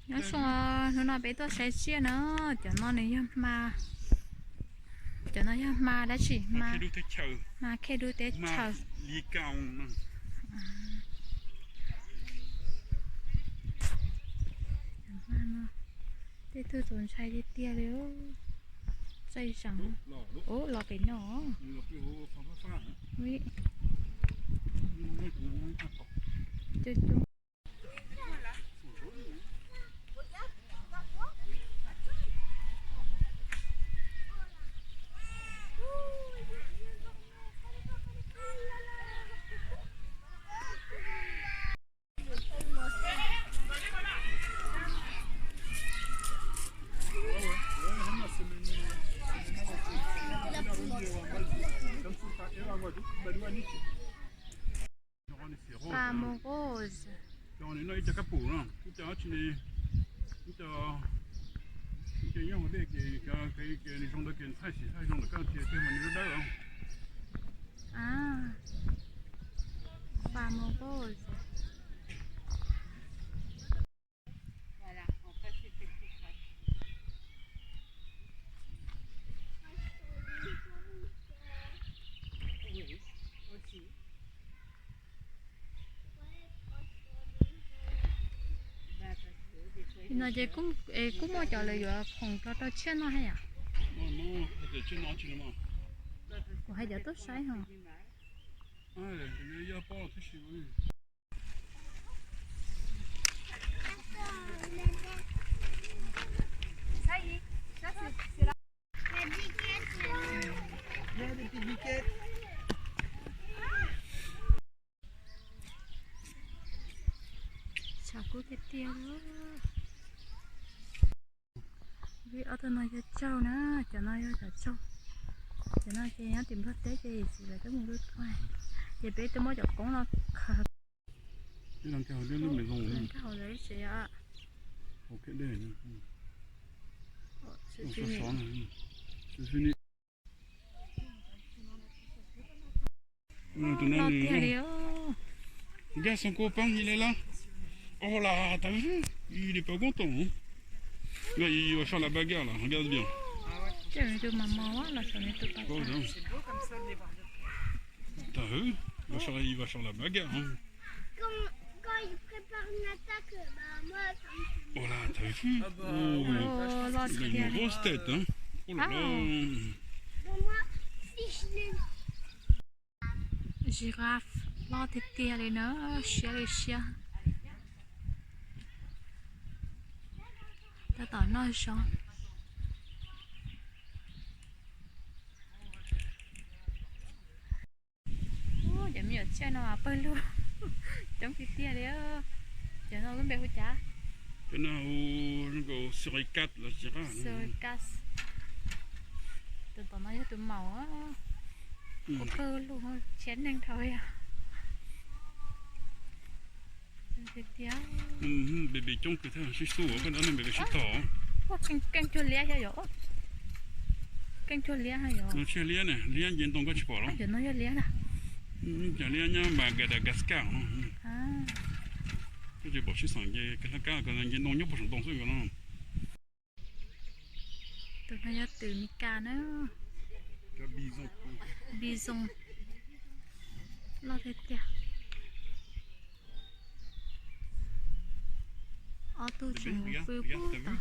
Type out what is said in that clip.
Nyob zoo, hnub no peb tuaj saib tsiaj na. Cov no nws yog hma, cov no yog hma dab tsi? Hma khej dub teb chaws. Tej tug txaus ntshai tiag tiag li. Txaij zaum. Ub, los pem no. Pas mus rose. Cov no ib co kab pum no, ib co dab tsi ne, ib co, ib co nyob hauv dej ces, ces nws zoo ntawd ces thaij xim thaij zoo ntawm kab tias tej mas nws dawb dawb. Pas mus rose. No ces kuj muaj cov lawv yuav khoom rau rau tsiaj noj thiab yom? Kuv hais cov tuaj saib ho. Tshav kub tiag tiag li. Ob tug no yog tsaug na, cov no yog cov tsaug. Cov no ces nyob tim Nplog teb ces tsis lawv twb mus luaj tuaj. Ces peb twb muab cov koob no khaws. Tus no nws nkag xoo kua paab li lawm. Ua las tas, li pas koob toom. Nkaj ua so las ba gaj los nkaj bias. Tus mas mos los so tus pas. Tas, ua so ua so las ba gaj. Ua las tas, los tiag. Giraffe loj tiag tiag li na, siab li siab. Tab tom noj zog. Cov me nyuam tsiaj no pawg lug coob tiag tiag li. Cov no lub npe hu cas? Cov no hu suricate los tsis qab. Suricate. Tus tom no yog tus maum. Ua pawg lug tshiab neeg dhau yog. Tiag tiag. Npe coob kawg thiab, sib xub koj npe sib tog. Keej cuag liab yog yom? Keej cuag liab yog. Tsis yog liab ne, liab nce ntoo koj tsis pom los? Cov no yog liab na. Cov liab nyob Madagascar no. Koj tsis pom sib xeem nce kab hlab kab, nce ntoo nyob puag saum ntoo xwb no. Tus no yog twm Mis Kas na. Bison loj tiag tiag. Ob tug tseem pw puag tom.